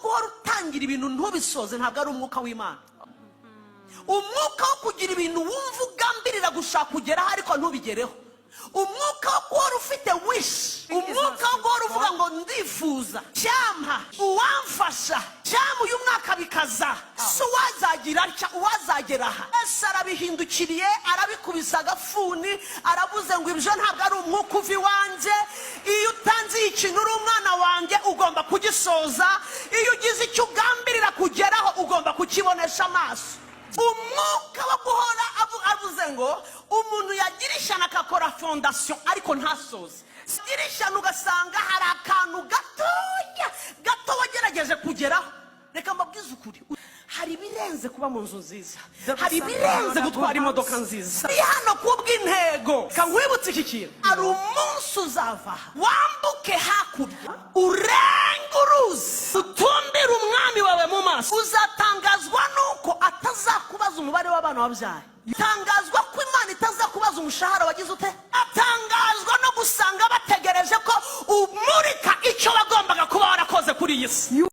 Guhora utangira ibintu ntubisoze ntabwo ari umwuka w'Imana. Umwuka wo kugira ibintu wumva ugambirira gushaka kugeraho ariko ntubigereho, umwuka wo guhora ufite wish, umwuka wo guhora uvuga ngo ndifuza, cyampa uwamfasha, cyampa uyu mwaka bikaza, si uwazagira atya, uwazagera aha. Ese arabihindukiriye, arabikubisa agafuni, aravuze ngo ibyo ntabwo ari umwuka uva iwanjye. Iyo utanze ikintu uri umwana wanjye, ugomba kugisoza. Iyo ugize icyo ugambirira kugeraho, ugomba kukibonesha amaso. Umwuka wo guhora avuze ngo umuntu yagira ishyano akakora fondation ariko ntasoze, gira ishyano ugasanga hari akantu gatoya gato wagerageje kugeraho. Reka mbabwize ukuri, hari ibirenze kuba mu nzu nziza, hari ibirenze gutwara imodoka nziza. Uri hano kubw'intego. Kankwibutse iki kintu: hari umunsi uzava aha, wambuke hakurya, urenge uruzi, utumbire umwami wawe mu maso. Uzatangazwa nuko atazakubaza umubare w'abana wabyaye. Tangazwa ko Imana itazakubaza umushahara wagize ute. Atangazwa no gusanga bategereje ko umurika icyo wagombaga kuba warakoze kuri iyi si.